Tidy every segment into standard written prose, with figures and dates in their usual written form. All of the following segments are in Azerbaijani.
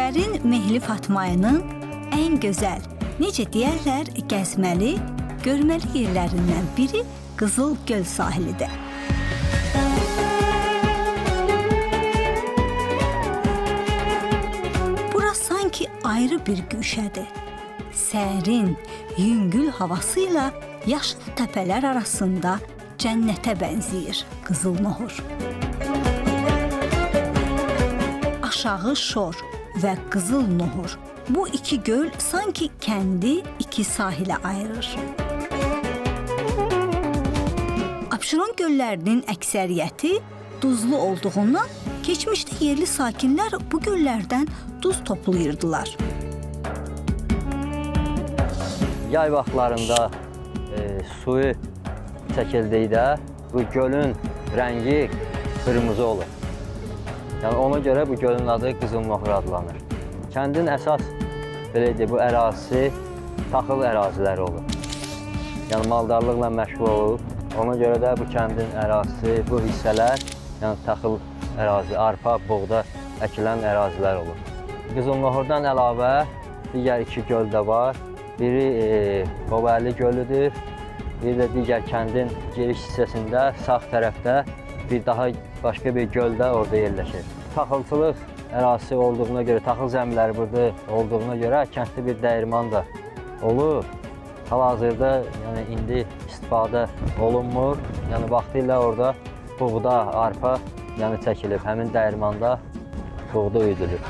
Sərin mehli Fatmayının ən gözəl, necə deyərlər, gəzməli, görməli yerlərindən biri Qızıl Göl sahilidir. Bura sanki ayrı bir güşədir. Sərin, yüngül havası ilə yaşıl təpələr arasında cənnətə bənzəyir Qızıl Nohur. Aşağı Şor və Qızıl Nohur. Bu iki göl sanki kəndi iki sahilə ayırır. Abşeron göllərinin əksəriyyəti duzlu olduğundan keçmişdə yerli sakinlər bu göllərdən duz toplayırdılar. Yay vaxtlarında suyu çəkildikdə bu gölün rəngi qırmızı olur. Yəni ona görə bu gölün adı Qızıl Nohur adlanır. Kəndin əsas belə deyək, bu ərazisi taxıl əraziləri olur. Yəni maldarlıqla məşğul olub. Ona görə də bu kəndin ərazisi, bu hissələr, yəni taxıl ərazi, arpa, buğda əkilən ərazilər olur. Qızıl Nohurdan əlavə digər iki göl də var. Biri Qobəli gölüdür, biri də digər kəndin giriş hissəsində sağ tərəfdə bir daha başqa bir göl də orada yerləşir. Taxılçılıq ərazisi olduğuna görə, taxıl zəmiləri burada olduğuna görə kənddə bir dəyirman da olur. Hal-hazırda yəni indi istifadə olunmur. Yəni vaxtilə orada buğda, arpa yəni çəkilib. Həmin dəyirmanda buğda üyüdülür.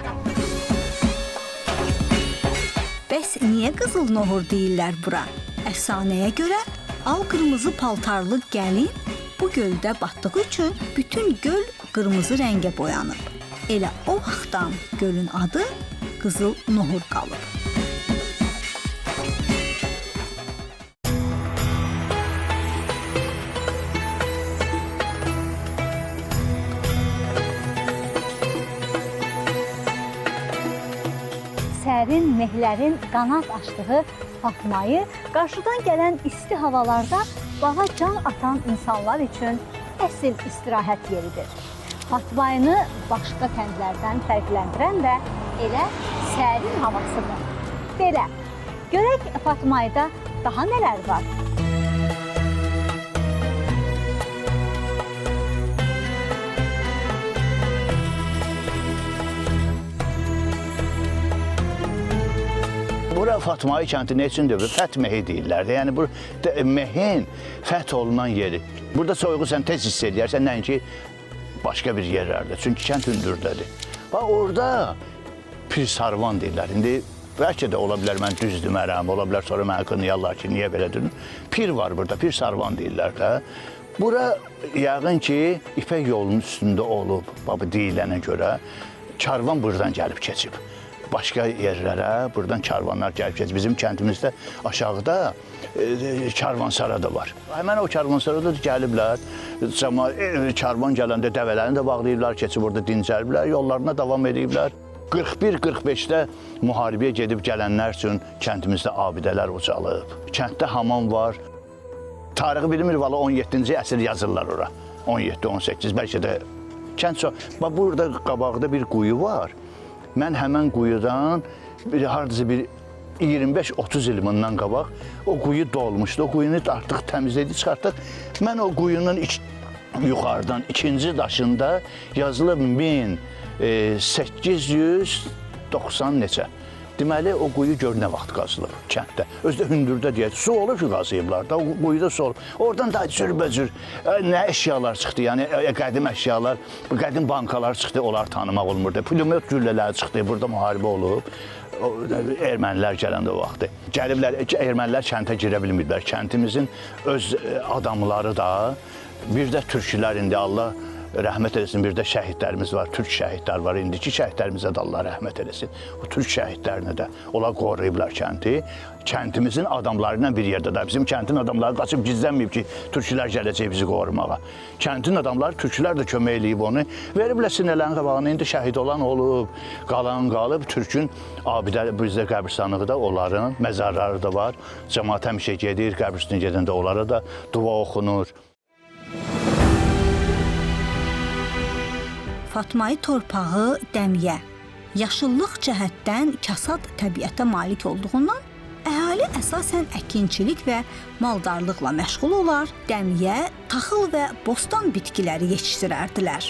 Bəs niyə Qızıl Nohur deyirlər bura? Əfsanəyə görə al-qırmızı paltarlı gəlin bu göldə batdığı üçün bütün göl qırmızı rəngə boyanıb. Elə o vaxtdan gölün adı Qızıl Nohur qalıb. Sərin mehlərin qanad açdığı Fatmayı qarşıdan gələn isti havalarda bağa can atan insanlar üçün əsl istirahət yeridir. Fatmayını başqa kəndlərdən fərqləndirən də elə sərin havasıdır. Belə, görək Fatmayda daha nələr var? Bura Fatmayı kəndi nə üçündür? Fəth mehi deyirlər. Yəni bu mehin fəth olunan yeri. Burada soyuğu sən tez hiss eləyərsən, nəinki başqa bir yerlərdə. Çünki kənd hündürdədir. Bax orada Pir Sarvan deyirlər. İndi bəlkə də ola bilər mən düz demərəm, ola bilər sonra məni qınayarlar ki, niyə belə dedin? Pir var burada, Pir Sarvan deyirlər də. Bura yəqin ki, İpək yolunun üstündə olub, bax bu deyilənə görə karvan buradan gəlib keçib. Başqa yerlərə buradan karvanlar gəlib keçib. Bizim kəndimizdə aşağıda karvansara da var. Həmən o karvansarada da gəliblər. Karvan gələndə dəvələrini də bağlayıblar, keçib orada dincəliblər, yollarına davam ediblər. 41-45-də müharibəyə gedib gələnlər üçün kəndimizdə abidələr ucalıb. Kənddə hamam var. Tarixi bilinmir, valla 17-ci əsr yazırlar ora. 17, 18, bəlkə də kənd çox. Bax burada qabaqda bir quyu var. Mən həmən quyudan hardasa bir 25-30 il bundan qabaq o quyu dolmuşdu. O quyunu artıq təmizlədik, çıxartdıq. Mən o quyunun yuxarıdan ikinci daşında yazılıb 1890 neçə. Deməli, o quyu gör nə vaxt qazılıb kənddə. Özü də hündürdə deyək, su olub ki, qazıyıblar da, o quyuda su olub. Oradan da cürbəcür nə əşyalar çıxdı, yəni qədim əşyalar, qədim bankalar çıxdı, onlar tanımaq olmurdu. Pulemyot güllələri çıxdı, burada müharibə olub. Ermənilər gələndə o vaxtı. Gəliblər, ermənilər kəntə girə bilmirdilər. Kəndimizin öz adamları da, bir də türklər indi Allah rəhmət eləsin, bir də şəhidlərimiz var, türk şəhidlər var. İndiki şəhidlərimizə də Allah rəhmət eləsin. O türk şəhidlərinə də onlar qoruyublar kəndi. Kəndimizin adamları ilə bir yerdə də. Bizim kəndin adamları qaçıb gizlənməyib ki, türklər gələcək bizi qorumağa. Kəndin adamları, türklər də kömək eləyib onu. Veriblər sinələrin qabağına, indi şəhid olan olub, qalan qalıb. Türkün abidə, bizdə qəbirstanlığı da onların, məzarları da var. Cəmaat həmişə gedir, qəbirstanı gedəndə onlara da dua oxunur. Fatmayı torpağı dəmiyə, Yaşıllıq cəhətdən kasad təbiətə malik olduğundan əhali əsasən əkinçilik və maldarlıqla məşğul olar, dəmiyə, taxıl və bostan bitkiləri yetişdirərdilər.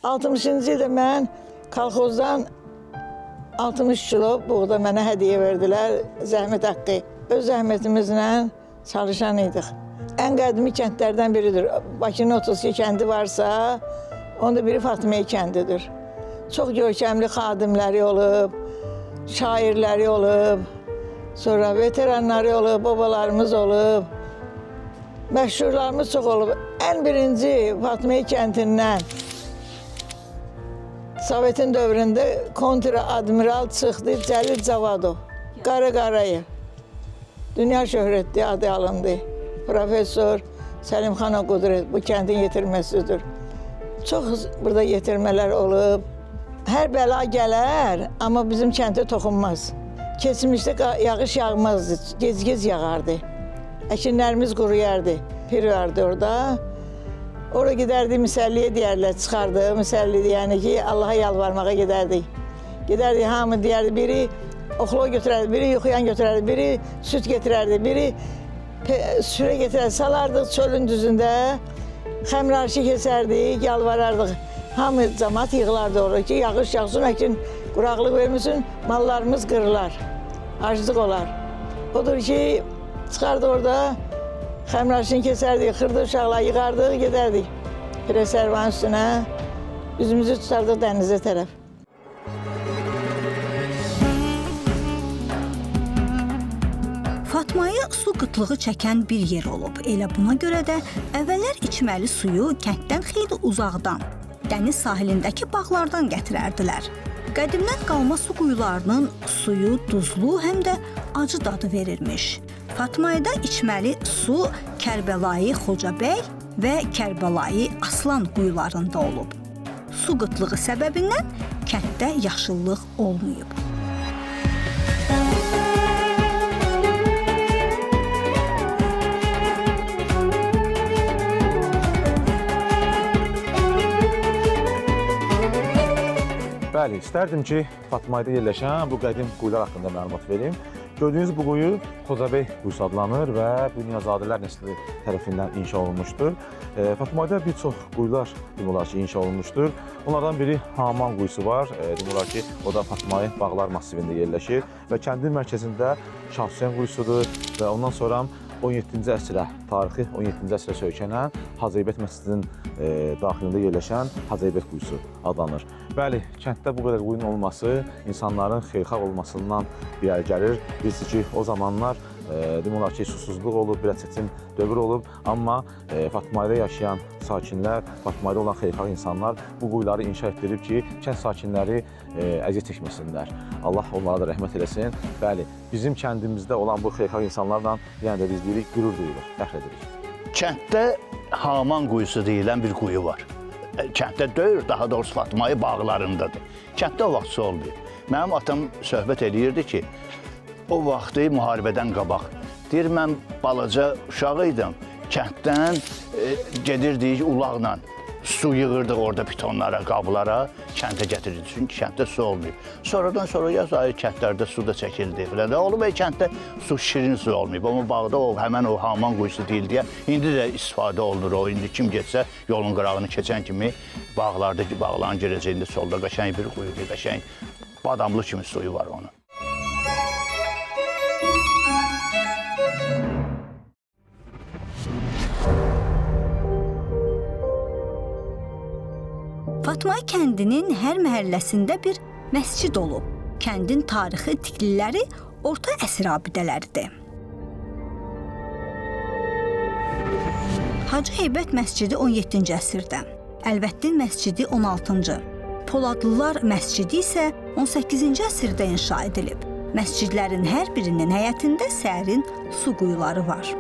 60-cı ildə mən kolxozdan 60 kilo buğda mənə hədiyyə verdilər, zəhmət haqqı. Öz zəhmətimizlə çalışan idik. Ən qədimi kəndlərdən biridir. Bakının 32 kəndi varsa, onda biri Fatmaya kəndidir. Çox görkəmli xadimləri olub, şairləri olub, sonra veteranları olub, babalarımız olub, məşhurlarımız çox olub. Ən birinci Fatmaya kəndindən Sovetin dövründə kontra-admiral çıxdı Cəlil Cavadov, Qara Qarayev. Dünya şöhrətli adı alındı. Professor Səlimxanov Qudret bu kəndin yetirməsidir. Çox burada yetirmələr olub. Hər bəla gələr, amma bizim kəndə toxunmaz. Keçmişdə yağış yağmazdı, gec-gec yağardı. Əkinlərimiz quruyardı. Pir vardı orada. Orada gedərdik, müsəlliyə deyərlər, çıxardı. Müsəlli yəni ki, Allaha yalvarmağa gedərdik. Gedərdik, hamı deyərdi, biri oxluğa götürərdi, biri yuxuyan götürərdi, biri süd getirərdi, biri sürə getirərdi. Salardıq çölün düzündə, xəmrarşı kesərdik, yalvarardıq. Hamı camaat yığılardı orada ki, yağış yağsın, əkin quraqlıq vermişsin, mallarımız qırılar, aclıq olar. Odur ki, çıxardı orada, xəmraşını kesərdik, xırda uşaqlar yığardıq, gedərdik. Pirəsərvanın üstünə, üzümüzü tutardıq dənizə tərəf. Fatmayı su qıtlığı çəkən bir yer olub. Elə buna görə də əvvəllər içməli suyu kənddən xeyli uzaqdan, dəniz sahilindəki bağlardan gətirərdilər. Qədimdən qalma su quyularının suyu duzlu, həm də acı dadı verirmiş. Fatmayda içməli su Kərbəlayı Xocabəy və Kərbəlayı Aslan quyularında olub. Su qıtlığı səbəbindən kənddə yaşıllıq olmayıb. Bəli, istərdim ki, Fatmayda yerləşən bu qədim quyular haqqında məlumat verim. Gördüyünüz bu quyu Xocabəy quyusu adlanır və bu Niyazadələr nəsli tərəfindən inşa olunmuşdur. Fatmayda bir çox quyular demək olar ki, inşa olunmuşdur. Onlardan biri Haman quyusu var. Demək olar ki, o da Fatmayı Bağlar masivində yerləşir və kəndin mərkəzində Şah Hüseyn quyusudur və ondan sonra 17-ci əsrə, tarixi 17-ci əsrə söykənən Hacı Heybət məscidinin daxilində yerləşən Hacı Heybət quyusu adlanır. Bəli, kənddə bu qədər quyunun olması insanların xeyirxah olmasından irəli gəlir. Bilirsiniz ki, o zamanlar demək olar ki, susuzluq olub, biraz çətin dövr olub, amma Fatmayda yaşayan sakinlər, Fatmayda olan xeyirxah insanlar bu quyuları inşa etdirib ki, kənd sakinləri əziyyət çəkməsinlər. Allah onlara da rəhmət eləsin. Bəli, bizim kəndimizdə olan bu xeyirxah insanlarla yenə də biz deyirik, qürur duyuruq, fəxr edirik. Kənddə Haman quyusu deyilən bir quyu var. Kənddə deyil, daha doğrusu Fatmayı bağlarındadır. Kənddə o vaxt su olmayıb. Mənim atam söhbət eləyirdi ki, o vaxtı müharibədən qabaq. Deyir, mən balaca uşaq idim. Kənddən gedirdik ulaqla. Su yığırdıq orada pitonlara, qablara, kəndə gətirirdik. Çünki kənddə su olmayıb. Sonradan sonra yaz ayı kəndlərdə su da çəkildi. Filan. Olub, kənddə su şirin su olmayıb. Amma bağda o həmən o Haman quyusu deyil deyə indi də istifadə olunur o. İndi kim getsə yolun qırağını keçən kimi bağlarda, bağların girəcəyində solda qəşəng bir quyudur, qəşəng badamlı kimi suyu var onun. Fatmayı kəndinin hər məhəlləsində bir məscid olub. Kəndin tarixi tikililəri orta əsr abidələridir. Hacı Heybət məscidi 17-ci əsrdə, Əlvəddin məscidi 16-cı, Poladlılar məscidi isə 18-ci əsrdə inşa edilib. Məscidlərin hər birinin həyətində sərin su quyuları var.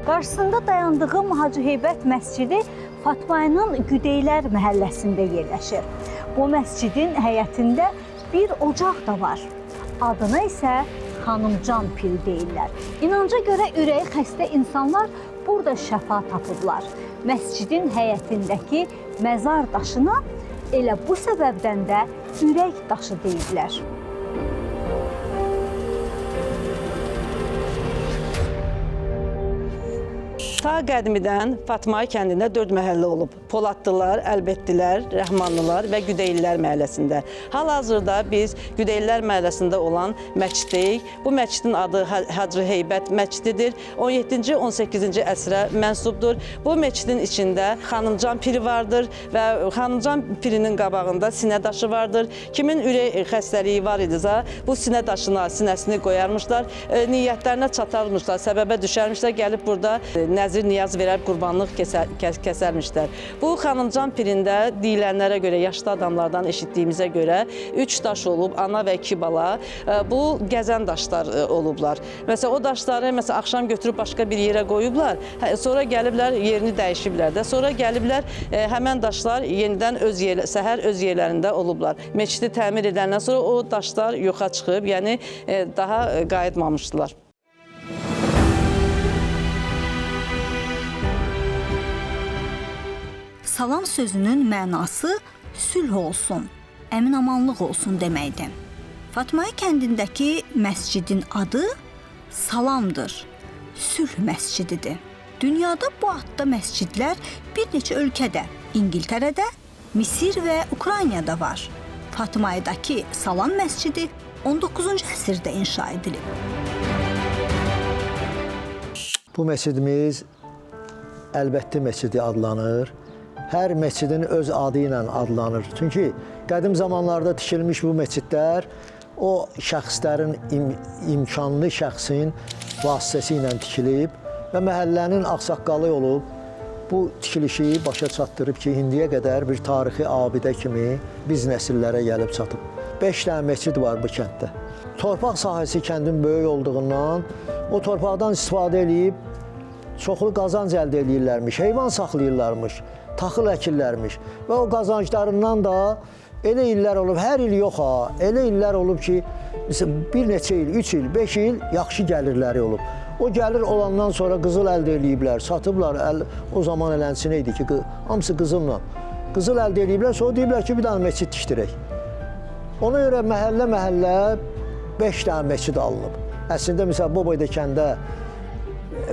Qarşısında dayandığım Hacı Heybət məscidi Fatmayının Güdeylər məhəlləsində yerləşir. Bu məscidin həyətində bir ocaq da var. Adına isə Xanımcan piri deyirlər. İnanca görə ürəyi xəstə insanlar burada şəfa tapıblar. Məscidin həyətindəki məzar daşına elə bu səbəbdən də ürək daşı deyiblər. Ta qədimidən Fatmayı kəndində 4 məhəllə olub. Poladlılar, Əlbetdilər, Rəhmanlılar və Güdeylilər məhəlləsində. Hal-hazırda biz Güdeylilər məhəlləsində olan məsciddəyik. Bu məscidin adı Hacı Heybət məscididir. 17-ci, 18-ci əsrə mənsubdur. Bu məscidin içində Xanımcan piri vardır və Xanımcan pirinin qabağında sinə daşı vardır. Kimin ürək xəstəliyi var idisə, bu sinə daşına sinəsini qoyarmışlar, niyyətlərinə çatarmışlar, səbəbə düşərmişlər, gəlib burada nəzir niyaz verər, qurbanlıq kəsərmişlər. Bu Xanımcan pirində deyilənlərə görə, yaşlı adamlardan eşitdiyimizə görə 3 daş olub, ana və 2 bala. Bu gəzən daşlar olublar. Məsələn, o daşları məsələn, axşam götürüb başqa bir yerə qoyublar, sonra gəliblər, yerini dəyişiblər də. Sonra gəliblər, həmən daşlar yenidən səhər öz yerlərində olublar. Məscidi təmir edəndən sonra o daşlar yoxa çıxıb, yəni daha qayıtmamışdılar. Salam sözünün mənası sülh olsun, əmin-amanlıq olsun deməkdir. Fatmayı kəndindəki məscidin adı Salamdır, sülh məscididir. Dünyada bu adda məscidlər bir neçə ölkədə, İngiltərədə, Misir və Ukraynada var. Fatmayıdakı Salam məscidi 19-cu əsrdə inşa edilib. Bu məscidimiz Əlbətdi məscidi adlanır. Hər məscidin öz adı ilə adlanır. Çünki qədim zamanlarda tikilmiş bu məscidlər o şəxslərin, imkanlı şəxsin vasitəsi ilə tikilib və məhəllənin ağsaqqalı olub bu tikilişi başa çatdırıb ki, indiyə qədər bir tarixi abidə kimi biz nəsillərə gəlib çatıb. 5 dənə məscid var bu kənddə. Torpaq sahəsi kəndin böyük olduğundan o torpaqdan istifadə eləyib çoxlu qazanc əldə eləyirlərmiş, heyvan saxlayırlarmış, taxıl əkirlərmiş və o qazanclarından da elə illər olub, hər il yox ha, elə illər olub ki, bir neçə il, 3 il, 5 il yaxşı gəlirləri olub. O gəlir olandan sonra qızıl əldə eləyiblər, satıblar, o zaman elənçinə idi ki, hamısı qızılla. Qızıl əldə eləyiblər, sonra deyiblər ki, bir dənə məscid tikdirək. Ona görə məhəllə-məhəllə 5 dənə məscid alınıb. Əslində, məsələn, bu boyda kəndə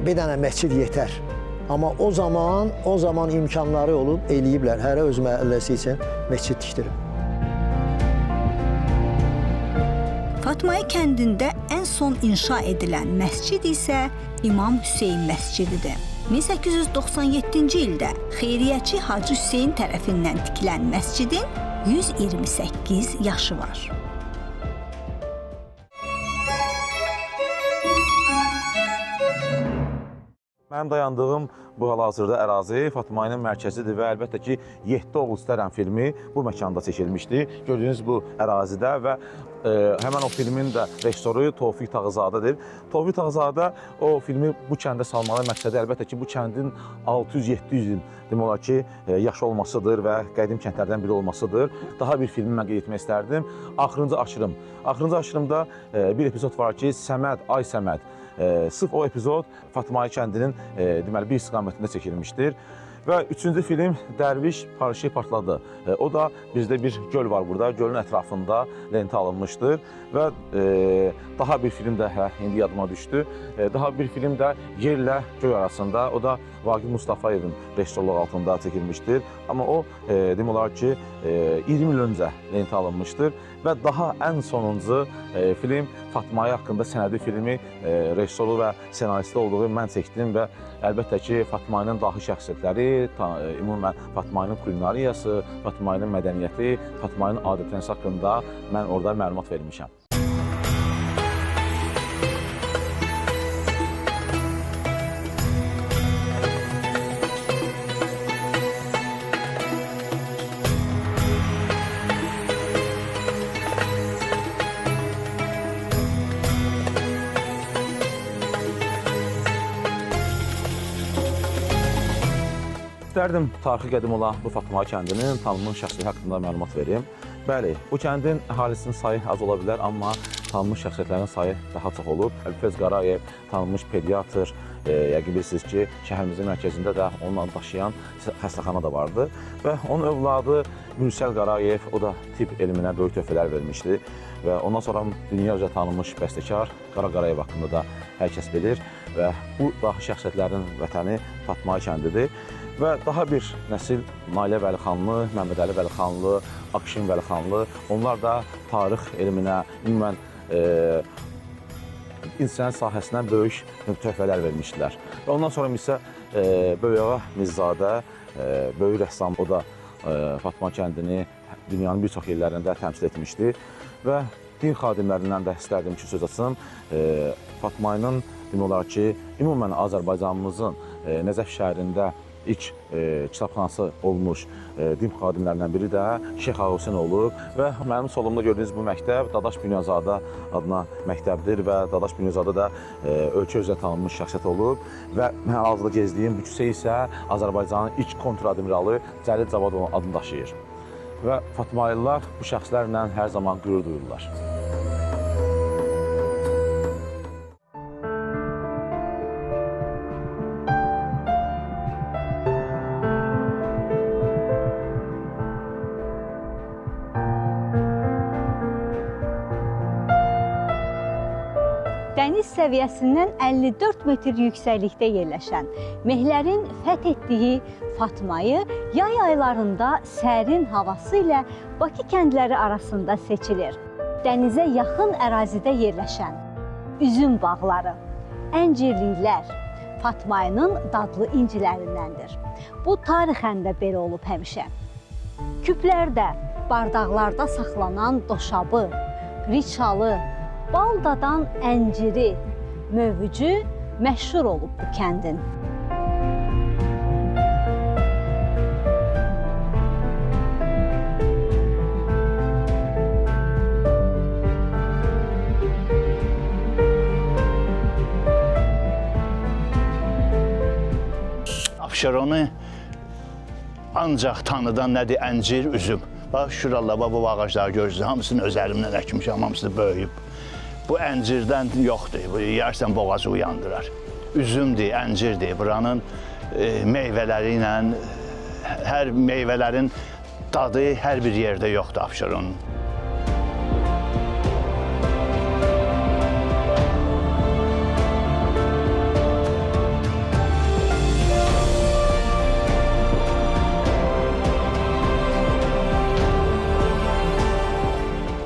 bir dənə məscid yetər. Amma o zaman imkanları olub, eləyiblər. Hərə öz məhəlləsi üçün məscid tikdirib. Fatmayı kəndində ən son inşa edilən məscid isə İmam Hüseyn məscididir. 1897-ci ildə xeyriyyəçi Hacı Hüseyn tərəfindən tikilən məscidin 128 yaşı var. Mənim dayandığım bu hal-hazırda ərazi Fatmayının mərkəzidir və əlbəttə ki, 7 Oğul İstərəm filmi bu məkanda çəkilmişdi. Gördüyünüz bu ərazidə və həmən o filmin də rejissoru Tofiq Tağızadədir. Tofiq Tağızadə o filmi bu kəndə salmalı məqsədi əlbəttə ki, bu kəndin 600-700 il demək olar ki, yaşı olmasıdır və qədim kəndlərdən biri olmasıdır. Daha bir filmi mən qeyd etmək istərdim. Axırıncı aşırım. Axırıncı aşırımda bir epizod var ki, Səməd, ay Səməd. Sırf o epizod Fatmayı kəndinin deməli bir istiqamətində çəkilmişdir. Və üçüncü film Dərviş Parişi partladı. O da bizdə bir göl var burada. Gölün ətrafında lentə alınmışdır. Və daha bir film də indi yadıma düşdü. Daha bir film də Yerlə Göy arasında. O da Vaqif Mustafayevin rejissorluğu altında çəkilmişdir. Amma o demək olar ki, 20 il öncə lentə alınmışdır. Və daha ən sonuncu film Fatmayı haqqında sənədi filmi rejissoru və senaristi olduğu mən çəkdim və əlbəttə ki, Fatmayının dahi şəxsiyyətləri, ümumən Fatmayının kulinariyası, Fatmayının mədəniyyəti, Fatmayının adətləri haqqında mən orada məlumat vermişəm. İstərdim tarixi qədim olan bu Fatma kəndinin tanınmış şəxsiyyəti haqqında məlumat verim. Bəli, bu kəndin əhalisinin sayı az ola bilər, amma tanınmış şəxsiyyətlərin sayı daha çox olub. Əlfəz Qarayev tanınmış pediatr, yəqin bilirsiniz ki, şəhərimizin mərkəzində də onun adını daşıyan xəstəxana da vardı. Və onun övladı Mürsəl Qarayev, o da tibb elminə böyük töhfələr vermişdi. Və ondan sonra dünya üzrə tanınmış bəstəkar Qara Qarayev haqqında da hər kəs bilir. Və bu dahi şəxsiyyətlərin vətəni Fatmayı kəndidir. Və daha bir nəsil Nailə Vəlixanlı, Məmmədəli Vəlixanlı, Akşin Vəlixanlı, onlar da tarix elminə, ümumən insan sahəsinə böyük töhfələr vermişdilər. Və ondan sonra isə Böyükağa Mirzzadə, böyük rəssam, o da Fatma kəndini dünyanın bir çox yerlərində təmsil etmişdi. Və din xadimlərindən də istərdim ki, söz açım. Fatmayının demək olar ki, ümumən Azərbaycanımızın Nəcəf şəhərində ilk kitabxanası olmuş din xadimlərindən biri də Şeyx Ağahüseyn olub və mənim solumda gördüyünüz bu məktəb Dadaş Bünyazadə adına məktəbdir və Dadaş Bünyazadə də ölkə üzrə tanınmış şəxsiyyət olub və mən hal-hazırda gezdiyim bu küçə isə Azərbaycanın ilk kontradmiralı Cəlil Cavadovun adını daşıyır. Və Fatmaylılar bu şəxslərlə hər zaman qürur duyurlar. Dəniz səviyyəsindən 54 metr yüksəklikdə yerləşən mehlərin fəth etdiyi Fatmayı yay aylarında sərin havası ilə Bakı kəndləri arasında seçilir. Dənizə yaxın ərazidə yerləşən üzüm bağları, əncirliklər Fatmayının dadlı incilərindəndir. Bu tarixən də belə olub həmişə. Küplərdə, bardaqlarda saxlanan doşabı, riçalı, baldadan ənciri, mövücü məşhur olub bu kəndin. Abşeronu ancaq tanıdan nədir? Əncir, üzüm. Bax, şuralar, bax, bu ağacları görürsünüz, hamısını öz əlimdən əkmişəm, hamısı böyüyüb. Bu əncirdən yoxdur, bu yersən boğazı uyandırar. Üzümdür, əncirdir. Buranın meyvələri ilə, hər meyvələrin dadı hər bir yerdə yoxdur Abşeronun.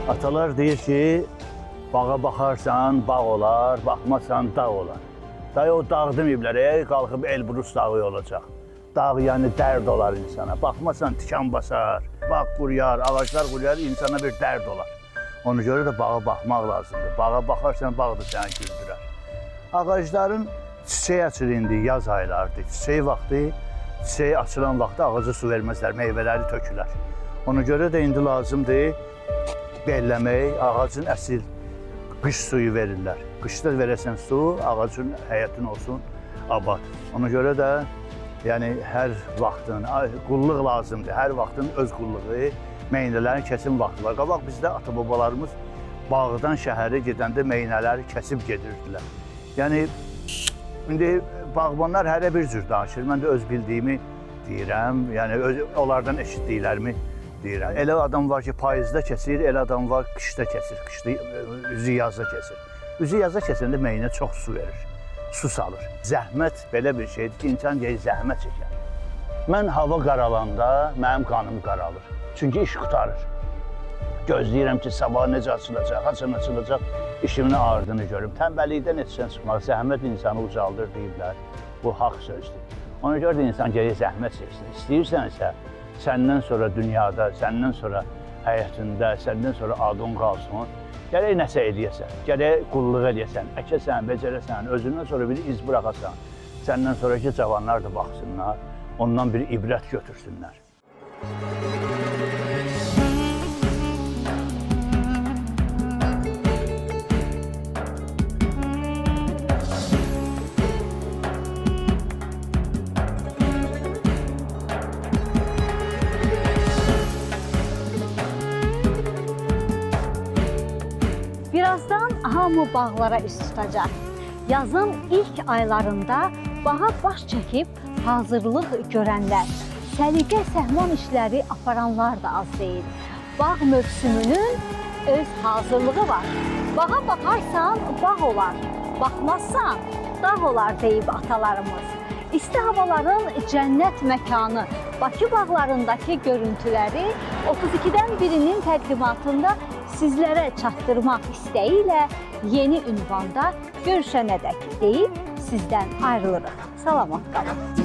Atalar deyir ki, bağa baxarsan bağ olar, baxmasan dağ olar. Dayı o dağ deməyiblər, qalxıb Elbrus dağı olacaq. Dağ yəni dərd olar insana. Baxmasan tikan basar, bağ quruyar, ağaclar quruyar, insana bir dərd olar. Ona görə də bağa baxmaq lazımdır. Bağa baxarsan bağ da səni güldürər. Ağacların çiçəyi açır indi, yaz aylarıdır. Çiçəyi vaxtı, çiçəyi açılan vaxtı ağaca su verməzlər, meyvələri tökülər. Ona görə də indi lazımdır belləmək, ağacın əsil qış suyu verirlər. Qışda verəsən su, ağacın həyətin olsun abad. Ona görə də yəni hər vaxtın qulluq lazımdır. Hər vaxtın öz qulluğu, meynələrin kəsim vaxtı var. Qabaq bizdə ata-babalarımız bağdan şəhərə gedəndə meynələri kəsib gedirdilər. Yəni indi bağbanlar hərə bir cür danışır. Mən də öz bildiyimi deyirəm. Yəni onlardan eşitdiklərimi deyirəm. Elə adam var ki, payızda kəsir, elə adam var qışda kəsir, qışda üzü yazda kəsir. Üzü yazda kəsəndə meynə çox su verir, su salır. Zəhmət belə bir şeydir ki, insan gərək zəhmət çəkər. Mən hava qaralanda mənim qanım qaralır. Çünki iş qurtarır. Gözləyirəm ki, sabah necə açılacaq, haçan açılacaq, işimin ardını görüm. Tənbəllikdən heç sən çıxmaz, zəhmət insanı ucaldır deyiblər. Bu haqq sözdür. Ona görə də insan gərək zəhmət çəksin. İstəyirsənsə, səndən sonra dünyada, səndən sonra həyatında, səndən sonra adın qalsın, gərək nəsə eləyəsən, gərək qulluq eləyəsən, əkəsən, becərəsən, özündən sonra bir iz buraxasan, səndən sonraki cavanlar da baxsınlar, ondan bir ibrət götürsünlər. Birazdan hamı bağlara üz tutacaq. Yazın ilk aylarında bağa baş çəkib hazırlıq görənlər, səliqə səhman işləri aparanlar da az deyil. Bağ mövsümünün öz hazırlığı var. Bağa baxarsan bağ olar, baxmazsan dağ olar deyib atalarımız. İsti havaların cənnət məkanı Bakı bağlarındakı görüntüləri 32-dən birinin təqdimatında sizlərə çatdırmaq istəyi ilə yeni ünvanda görüşənədək deyib sizdən ayrılırıq. Salamat qalın.